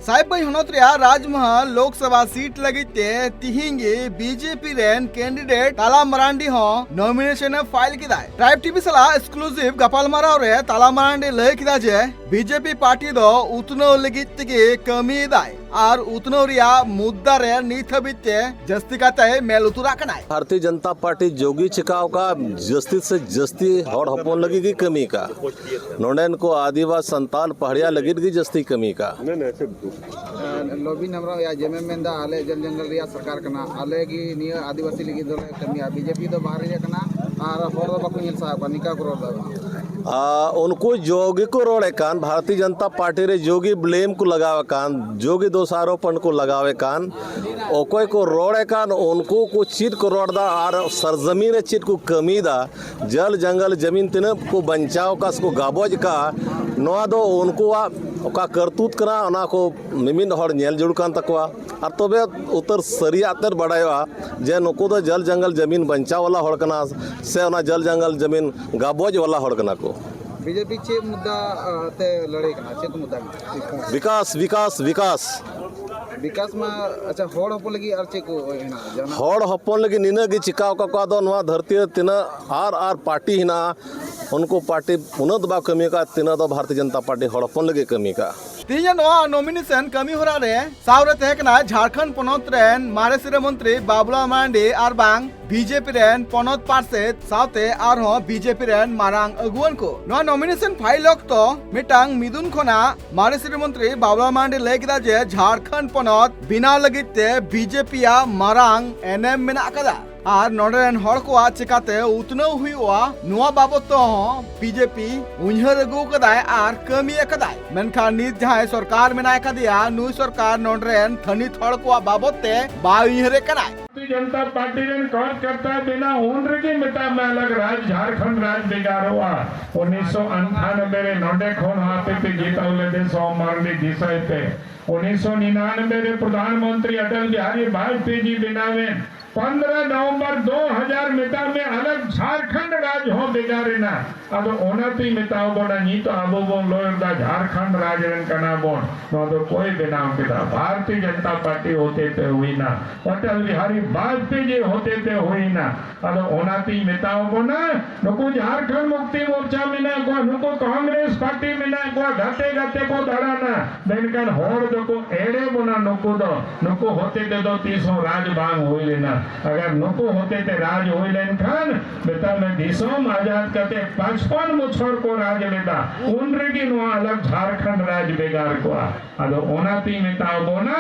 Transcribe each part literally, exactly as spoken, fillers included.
ᱥᱟᱦᱮᱵᱽᱜᱚᱸᱡᱽ ᱦᱚᱱᱚᱛ ᱨᱮᱭᱟᱜ ᱨᱟᱡᱽᱢᱚᱦᱚᱞ ᱞᱳᱠᱥᱚᱵᱷᱟ ᱥᱤᱴ ᱞᱟᱹᱜᱤᱫ ᱛᱮ ᱛᱤᱦᱤᱧ ᱜᱮ ᱵᱤᱡᱮᱯᱤ ᱨᱮᱱ ᱠᱮᱱᱰᱤᱰᱮᱴ ᱛᱟᱞᱟ ᱢᱟᱨᱟᱱᱰᱤ ᱦᱚᱸ ᱱᱚᱢᱤᱱᱮᱥᱚᱱ ᱮ ᱯᱷᱟᱭᱤᱞ ᱠᱮᱫᱟᱭ᱾ ᱴᱨᱟᱭᱤᱵᱽ ᱴᱤᱵᱷᱤ ᱥᱟᱞᱟᱜ ᱮᱠᱥᱠᱞᱩᱥᱤᱵᱷ ᱜᱟᱯᱟᱞᱢᱟᱨᱟᱣ ᱨᱮ ᱛᱟᱞᱟ ᱢᱟᱨᱟᱱᱰᱤ ᱞᱟᱹᱭ ᱠᱮᱫᱟ ᱡᱮ ᱵᱤᱡᱮᱯᱤ ᱯᱟᱨᱴᱤ ᱫᱚ ᱩᱛᱱᱟᱹᱣ ᱞᱟᱹᱜᱤᱫ ᱛᱮᱜᱮ ᱠᱟᱹᱢᱤᱭᱮᱫᱟᱭ ᱟᱨ ᱩᱛᱱᱟᱹᱣ ᱨᱮᱭᱟᱜ ᱢᱩᱫᱽᱫᱟ ᱨᱮ ᱱᱤᱛ ᱦᱟᱹᱵᱤᱡ ᱛᱮ ᱡᱟᱹᱥᱛᱤ ᱠᱟᱛᱮᱭ ᱢᱮᱞ ᱩᱛᱟᱹᱨᱟᱜ ᱠᱟᱱᱟᱭ᱾ ᱵᱷᱟᱨᱚᱛᱤᱭᱚ ᱡᱚᱱᱚᱛᱟ ᱯᱟᱨᱴᱤ ᱡᱳᱜᱤ ᱪᱤᱠᱟᱣ ᱠᱟᱜ ᱡᱟᱹᱥᱛᱤ ᱥᱮ ᱡᱟᱹᱥᱛᱤ ᱦᱚᱲ ᱦᱚᱯᱚᱱ ᱞᱟᱹᱜᱤᱫ ᱜᱮ ᱠᱟᱹᱢᱤ ᱠᱟᱜ, ᱱᱚᱰᱮᱱ ᱠᱚ ᱟᱹᱫᱤᱵᱟᱥ ᱥᱟᱱᱛᱟᱞ ᱯᱟᱦᱲᱤᱭᱟ ᱞᱟᱹᱜᱤᱫ ᱜᱮ ᱡᱟᱹᱥᱛᱤ ᱠᱟᱹᱢᱤ ᱠᱟᱜ᱾ ᱞᱚᱵᱤᱱ ᱦᱮᱢᱵᱨᱚᱢ ᱭᱟ ᱡᱮᱢᱮᱢ ᱢᱮᱱᱫᱟ, ᱟᱞᱮ ᱡᱚᱞ ᱡᱚᱝᱜᱚᱞ ᱨᱮᱭᱟᱜ ᱥᱚᱨᱠᱟᱨ ᱠᱟᱱᱟ, ᱟᱞᱮ ᱜᱮ ᱱᱤᱭᱟᱹ ᱟᱹᱫᱤᱵᱟᱹᱥᱤ ᱞᱟᱹᱜᱤᱫ ᱫᱚᱞᱮ ᱠᱟᱹᱢᱤᱭᱟ᱾ ᱵᱤᱡᱮᱯᱤ ᱫᱚ ᱵᱟᱦᱨᱮ ᱨᱮ ᱠᱟᱱᱟ ᱟᱨ ᱦᱚᱲ ᱫᱚ ᱵᱟᱠᱚ ᱧᱮᱞ ᱥᱟᱦᱟᱣ ᱠᱚᱣᱟ, ᱱᱤᱝᱠᱟ ᱠᱚ ᱨᱚᱲ ᱫᱟ᱾ ᱟᱨ ᱩᱱᱠᱩ ᱡᱳᱜᱤ ᱠᱚ ᱨᱚᱲᱮᱫ ᱠᱟᱱ, ᱵᱷᱟᱨᱚᱛᱤᱭᱚ ᱡᱚᱱᱚᱛᱟ ᱯᱟᱨᱴᱤ ᱨᱮ ᱡᱳᱜᱤ ᱵᱞᱮᱢ ᱠᱚ ᱞᱟᱜᱟᱣᱮᱫ ᱠᱟᱱ, ᱡᱳᱜᱤ ᱫᱳᱥᱟᱨᱳᱯᱚᱱ ᱠᱚ ᱞᱟᱜᱟᱣᱮᱫ ᱠᱟᱱ, ᱚᱠᱚᱭ ᱠᱚ ᱨᱚᱲᱮᱫ ᱠᱟᱱ ᱩᱱᱠᱩ ᱠᱚ ᱪᱮᱫ ᱠᱚ ᱨᱚᱲ ᱮᱫᱟ ᱟᱨ ᱥᱟᱨᱡᱚᱢᱤᱱ ᱨᱮ ᱪᱮᱫ ᱠᱚ ᱠᱟᱹᱢᱤᱭᱮᱫᱟ, ᱡᱚᱞ ᱡᱚᱝᱜᱚᱞ ᱡᱟᱢᱤᱱ ᱛᱤᱱᱟᱹᱜ ᱠᱚ ᱵᱟᱧᱪᱟᱣ ᱟᱠᱟᱫ ᱥᱮ ᱠᱚ ᱜᱟᱵᱚᱡ ᱟᱠᱟᱫ, ᱱᱚᱣᱟ ᱫᱚ ᱩᱱᱠᱩᱣᱟᱜ ᱚᱠᱟ ᱠᱟᱨᱛᱩᱛ ᱠᱟᱱᱟ, ᱚᱱᱟ ᱠᱚ ᱢᱤᱢᱤᱫ ᱦᱚᱲ ᱧᱮᱞ ᱡᱟᱹᱨᱩᱲ ᱠᱟᱱ ᱛᱟᱠᱚᱣᱟ᱾ ᱟᱨ ᱛᱚᱵᱮ ᱩᱛᱟᱹᱨ ᱥᱟᱹᱨᱤᱭᱟᱜ ᱛᱮᱫ ᱵᱟᱰᱟᱭᱚᱜᱼᱟ ᱡᱮ ᱱᱩᱠᱩ ᱫᱚ ᱡᱚᱞ ᱡᱚᱝᱜᱚᱞ ᱡᱟᱢᱤᱱ ᱵᱟᱧᱪᱟᱣ ᱵᱟᱞᱟ ᱦᱚᱲ ᱠᱟᱱᱟ ᱥᱮ ᱚᱱᱟ ᱡᱚᱞ ᱡᱚᱝᱜᱚᱞ ᱡᱟᱢᱤᱱ ᱜᱟᱵᱚᱡ ᱵᱟᱞᱟ ᱦᱚᱲ ᱠᱟᱱᱟ ᱠᱚ᱾ ᱵᱤᱡᱮᱯᱤ ᱪᱮᱫ ᱢᱩᱫᱽᱫᱟ ᱟᱸ, ᱛᱮ ᱞᱟᱹᱲᱦᱟᱹᱭ ᱠᱟᱱᱟ? ᱪᱮᱫ ᱢᱩᱫᱽᱫᱟ ᱢᱮᱱᱟᱜᱼᱟ? ᱵᱤᱠᱟᱥ, ᱵᱤᱠᱟᱥ, ᱵᱤᱠᱟᱥ᱾ ᱵᱤᱠᱟᱥ ᱢᱟ, ᱟᱪᱪᱷᱟ, ᱦᱚᱲ ᱦᱚᱯᱚᱱ ᱞᱟᱹᱜᱤᱫ ᱟᱨ ᱪᱮᱫ ᱠᱚ ᱦᱮᱱᱟᱜᱼᱟ? ᱡᱟᱦᱟᱱᱟᱜ? ᱦᱚᱲ ᱦᱚᱯᱚᱱ ᱞᱟᱹᱜᱤᱫ ᱱᱤᱱᱟᱹᱜ ᱜᱮ ᱪᱤᱠᱟᱣ ᱠᱟᱠᱚᱣᱟ ᱫᱚ ᱱᱚᱣᱟ ᱫᱷᱟᱹᱨᱛᱤ ᱨᱮ ᱛᱤᱱᱟᱹᱜ ᱟᱨ ᱟᱨ ᱯᱟᱨᱴᱤ ᱦᱮᱱᱟᱜᱼᱟ, ᱩᱱᱠᱩ ᱯᱟᱨᱴᱤ ᱩᱱᱟᱹᱜ ᱫᱚ ᱵᱟᱠᱚ ᱠᱟᱹᱢᱤ ᱟᱠᱟᱫ ᱛᱤᱱᱟᱹᱜ ᱫᱚ ᱵᱷᱟᱨᱚᱛᱤᱭᱚ ᱡᱚᱱᱚᱛᱟ ᱯᱟᱨᱴᱤ ᱦᱚᱲ ᱦᱚᱯᱚᱱ ᱞᱟᱹᱜᱤᱫ ᱠᱟᱹᱢᱤ ᱟᱠᱟᱫᱼᱟ᱾ ᱛᱮᱦᱮᱧᱟᱜ ᱱᱚᱣᱟ ᱱᱚᱢᱤᱱᱮᱥᱚᱱ ᱠᱟᱹᱢᱤ ᱦᱚᱨᱟ ᱨᱮ ᱥᱟᱶ ᱨᱮ ᱛᱟᱦᱮᱸ ᱠᱟᱱᱟ ᱡᱷᱟᱲᱠᱷᱚᱸᱰ ᱯᱚᱱᱚᱛ ᱨᱮᱱ ᱢᱟᱨᱮ ᱥᱤᱨᱟᱹ ᱢᱚᱱᱛᱨᱤ ᱵᱟᱵᱩᱞᱟᱞ ᱢᱟᱨᱟᱱᱰᱤ ᱟᱨ ᱵᱟᱝ ᱵᱤᱡᱮᱯᱤ ᱨᱮᱱ ᱯᱚᱱᱚᱛ ᱯᱟᱨᱥᱮᱛ ᱥᱟᱶᱛᱮ ᱟᱨᱦᱚᱸ ᱵᱤᱡᱮᱯᱤ ᱨᱮᱱ ᱢᱟᱨᱟᱝ ᱟᱹᱜᱩᱣᱟᱹᱱ ᱠᱚ᱾ ᱱᱚᱣᱟ ᱱᱚᱢᱤᱱᱮᱥᱚᱱ ᱯᱷᱟᱭᱤᱞ ᱚᱠᱛᱚ ᱢᱤᱫᱴᱟᱝ ᱢᱤᱫᱩᱱ ᱠᱷᱚᱱᱟᱜ ᱢᱟᱨᱮ ᱥᱤᱨᱟᱹ ᱢᱚᱱᱛᱨᱤ ᱵᱟᱵᱩᱞᱟᱞ ᱢᱟᱨᱟᱱᱰᱤ ᱞᱟᱹᱭ ᱠᱮᱫᱟ ᱡᱮ ᱡᱷᱟᱲᱠᱷᱚᱸᱰ ᱯᱚᱱᱚᱛ ᱵᱮᱱᱟᱣ ᱞᱟᱹᱜᱤᱫ ᱛᱮ ᱵᱤᱡᱮᱯᱤ ᱟᱜ ᱢᱟᱨᱟᱝ ᱮᱱᱮᱢ ᱢᱮᱱᱟᱜ ᱟᱠᱟᱫᱟ᱾ ᱟᱨ ᱱᱚᱰᱮ ᱨᱮᱱ ᱦᱚᱲ ᱠᱚᱣᱟᱜ ᱪᱤᱠᱟᱛᱮ ᱩᱛᱱᱟᱹᱣ ᱦᱩᱭᱩᱜᱼᱟ, ᱱᱚᱣᱟ ᱵᱟᱵᱚᱫ ᱛᱮᱦᱚᱸ ᱵᱤᱡᱮᱯᱤ ᱩᱭᱦᱟᱹᱨ ᱟᱹᱜᱩ ᱟᱠᱟᱫᱟᱭ ᱟᱨ ᱠᱟᱹᱢᱤ ᱟᱠᱟᱫᱟᱭ᱾ ᱢᱮᱱᱠᱷᱟᱱ ᱱᱤᱛ ᱡᱟᱦᱟᱸᱭ ᱥᱚᱨᱠᱟᱨ ᱢᱮᱱᱟᱭ ᱟᱠᱟᱫᱮᱭᱟ, ᱱᱩᱭ ᱥᱚᱨᱠᱟᱨ ᱱᱚᱰᱮ ᱨᱮᱱ ᱛᱷᱟᱹᱱᱤᱛ ᱦᱚᱲ ᱠᱚᱣᱟᱜ ᱵᱟᱵᱚᱫ ᱛᱮ ᱵᱟᱭ ᱩᱭᱦᱟᱹᱨᱮᱫ ᱠᱟᱱᱟᱭ᱾ ᱵᱷᱟᱨᱚᱛᱤᱭᱚ ᱡᱚᱱᱚᱛᱟ ᱯᱟᱨᱴᱤ ᱨᱮᱱ ᱠᱟᱨᱡᱚᱠᱚᱨᱛᱟ ᱵᱮᱱᱟᱣ ᱩᱱ ᱨᱮᱜᱮ ᱢᱮᱛᱟᱜ ᱢᱮ ᱟᱞᱟᱜᱽ ᱨᱟᱡᱽ ᱡᱷᱟᱲᱠᱷᱚᱸᱰ ᱨᱟᱡᱽ ᱵᱷᱮᱜᱟᱨᱚᱜᱼᱟ᱾ ᱩᱱᱤᱥᱥᱚ ᱟᱴᱷᱟᱱᱚᱵᱵᱳᱭ ᱨᱮ ᱱᱚᱰᱮ ᱠᱷᱚᱱ ᱟᱯᱮ ᱯᱮ ᱡᱤᱛᱟᱹᱣ ᱞᱮᱫᱮ ᱥᱚᱢ ᱢᱟᱨᱰᱤ ᱫᱤᱥᱟᱹᱭ ᱯᱮ᱾ ᱩᱱᱤᱥᱥᱚ ᱱᱤᱨᱟᱱᱚᱵᱵᱳᱭ ᱨᱮ ᱯᱨᱚᱫᱷᱟᱱ ᱢᱚᱱᱛᱨᱤ ᱚᱴᱚᱞ ᱵᱤᱦᱟᱨᱤ ᱵᱟᱡᱯᱮᱭᱤ ᱡᱤ ᱵᱮᱱᱟᱣᱮᱱ᱾ ᱯᱚᱱᱫᱽᱨᱚ ᱱᱚᱵᱷᱮᱢᱵᱚᱨ ᱫᱩ ᱦᱟᱡᱟᱨ ᱢᱮᱛᱟᱜ ᱢᱮ, ᱟᱞᱟᱜᱽ ᱡᱷᱟᱲᱠᱷᱚᱸᱰ ᱨᱟᱡᱽ ᱦᱚᱸ ᱵᱷᱮᱜᱟᱨ ᱮᱱᱟ᱾ ᱟᱫᱚ ᱚᱱᱟᱛᱤᱧ ᱢᱮᱛᱟᱣ ᱵᱚᱱᱟ, ᱱᱤᱛ ᱟᱵᱚ ᱵᱚᱱ ᱞᱟᱹᱭ ᱮᱫᱟ ᱡᱷᱟᱲᱠᱷᱚᱸᱰ ᱨᱟᱡᱽ ᱨᱮᱱ ᱠᱟᱱᱟ ᱵᱚᱱ, ᱱᱚᱣᱟ ᱫᱚ ᱚᱠᱚᱭ ᱵᱮᱱᱟᱣ ᱠᱮᱫᱟ? ᱵᱷᱟᱨᱚᱛᱤᱭᱚ ᱡᱚᱱᱚᱛᱟ ᱯᱟᱨᱴᱤ ᱦᱚᱛᱮ ᱛᱮ ᱦᱩᱭᱱᱟ, ᱚᱴᱚᱞ ᱵᱤᱦᱟᱨᱤ ᱵᱟᱡᱽᱯᱮᱭᱤ ᱦᱚᱛᱮ ᱛᱮ ᱦᱩᱭᱱᱟ᱾ ᱟᱫᱚ ᱚᱱᱟᱛᱤᱧ ᱢᱮᱛᱟᱣ ᱵᱚᱱᱟ, ᱱᱩᱠᱩ ᱡᱷᱟᱲᱠᱷᱚᱸᱰ ᱢᱩᱠᱛᱤ ᱢᱳᱨᱪᱟ ᱢᱮᱱᱟᱜ ᱠᱚᱣᱟ, ᱱᱩᱠᱩ ᱠᱚᱝᱜᱨᱮᱥ ᱯᱟᱨᱴᱤ ᱢᱮᱱᱟᱜ ᱠᱚᱣᱟ, ᱜᱟᱛᱮ ᱜᱟᱛᱮ ᱠᱚ ᱫᱟᱬᱟᱱᱟ, ᱢᱮᱱᱠᱷᱟᱱ ᱦᱚᱲ ᱫᱚᱠᱚ ᱮᱲᱮ ᱵᱚᱱᱟ᱾ ᱱᱩᱠᱩ ᱫᱚ, ᱱᱩᱠᱩ ᱦᱚᱛᱮ ᱛᱮᱫᱚ ᱛᱤᱥ ᱦᱚᱸ ᱨᱟᱡᱽ ᱵᱟᱝ ᱦᱩᱭ ᱞᱮᱱᱟ᱾ ᱟᱜᱟᱨ ᱱᱩᱠᱩ ᱦᱚᱛᱮ ᱛᱮ ᱨᱟᱡᱽ ᱦᱩᱭ ᱞᱮᱱᱠᱷᱟᱱ, ᱢᱮᱛᱟᱜ ᱢᱮ, ᱫᱤᱥᱚᱢ ᱟᱡᱟᱫ ᱠᱟᱛᱮ ᱯᱟᱸᱪᱯᱚᱱ ᱵᱚᱪᱷᱚᱨ ᱠᱚ ᱨᱟᱡᱽ ᱞᱮᱫᱟ, ᱩᱱ ᱨᱮᱜᱮ ᱱᱚᱣᱟ ᱟᱞᱟᱜᱽ ᱡᱷᱟᱲᱠᱷᱚᱸᱰ ᱨᱟᱡᱽ ᱵᱷᱮᱜᱟᱨ ᱠᱚᱜᱼᱟ᱾ ᱟᱫᱚ ᱚᱱᱟᱛᱤᱧ ᱢᱮᱛᱟᱣ ᱵᱚᱱᱟ,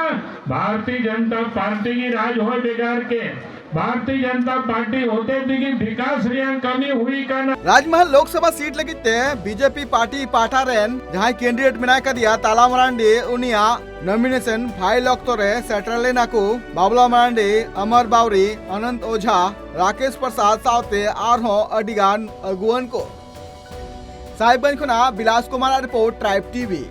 ᱵᱷᱟᱨᱚᱛᱤᱭᱚ ᱡᱚᱱᱚᱛᱟ ᱯᱟᱨᱴᱤ ᱜᱮ ᱨᱟᱡᱽ ᱦᱚᱸᱭ ᱵᱷᱮᱜᱟᱨ ᱠᱮᱫ, ᱵᱷᱟᱨᱚᱛᱤᱭᱚ ᱡᱚᱱᱚᱛᱟ ᱯᱟᱨᱴᱤ ᱦᱚᱛᱮ ᱛᱮᱜᱮ ᱵᱤᱠᱟᱥ ᱨᱮᱭᱟᱜ ᱠᱟᱹᱢᱤ ᱦᱩᱭ ᱠᱟᱱᱟ᱾ ᱨᱟᱡᱽᱢᱟᱦᱟᱞ ᱞᱳᱠᱥᱚᱵᱷᱟ ᱥᱤᱴ ᱞᱟᱹᱜᱤᱫ ᱛᱮ ᱵᱤᱡᱮᱯᱤ ᱯᱟᱨᱴᱤ ᱯᱟᱦᱴᱟ ᱨᱮᱱ ᱡᱟᱦᱟᱸᱭ ᱠᱮᱱᱰᱤᱰᱮᱴ ᱢᱮᱱᱟᱭ ᱠᱟᱫᱮᱭᱟ ᱛᱟᱞᱟ ᱢᱟᱨᱟᱱᱰᱤ, ᱩᱱᱤᱭᱟᱜ ᱱᱚᱢᱤᱱᱮᱥᱚᱱ ᱯᱷᱟᱭᱤᱞ ᱚᱠᱛᱚ ᱨᱮ ᱥᱮᱴᱮᱨ ᱞᱮᱱᱟ ᱠᱚ ᱵᱟᱵᱞᱟ ᱢᱟᱨᱟᱱᱰᱤ, ᱟᱢᱟᱨ ᱵᱟᱣᱨᱤ, ᱚᱱᱚᱱᱛ ᱳᱡᱷᱟ, ᱨᱟᱠᱮᱥ ᱯᱨᱚᱥᱟᱫᱽ ᱥᱟᱶᱛᱮ ᱟᱨᱦᱚᱸ ᱟᱹᱰᱤ ᱜᱟᱱ ᱟᱹᱜᱩᱣᱟᱹᱱ ᱠᱚ᱾ ᱥᱟᱦᱮᱵᱽᱜᱚᱸᱡᱽ ᱠᱷᱚᱱᱟᱜ ᱵᱤᱞᱟᱥ ᱠᱩᱢᱟᱨ ᱟᱜ ᱨᱤᱯᱳᱨᱴ, ᱴᱨᱟᱭᱤᱵᱽ ᱴᱤᱵᱷᱤ᱾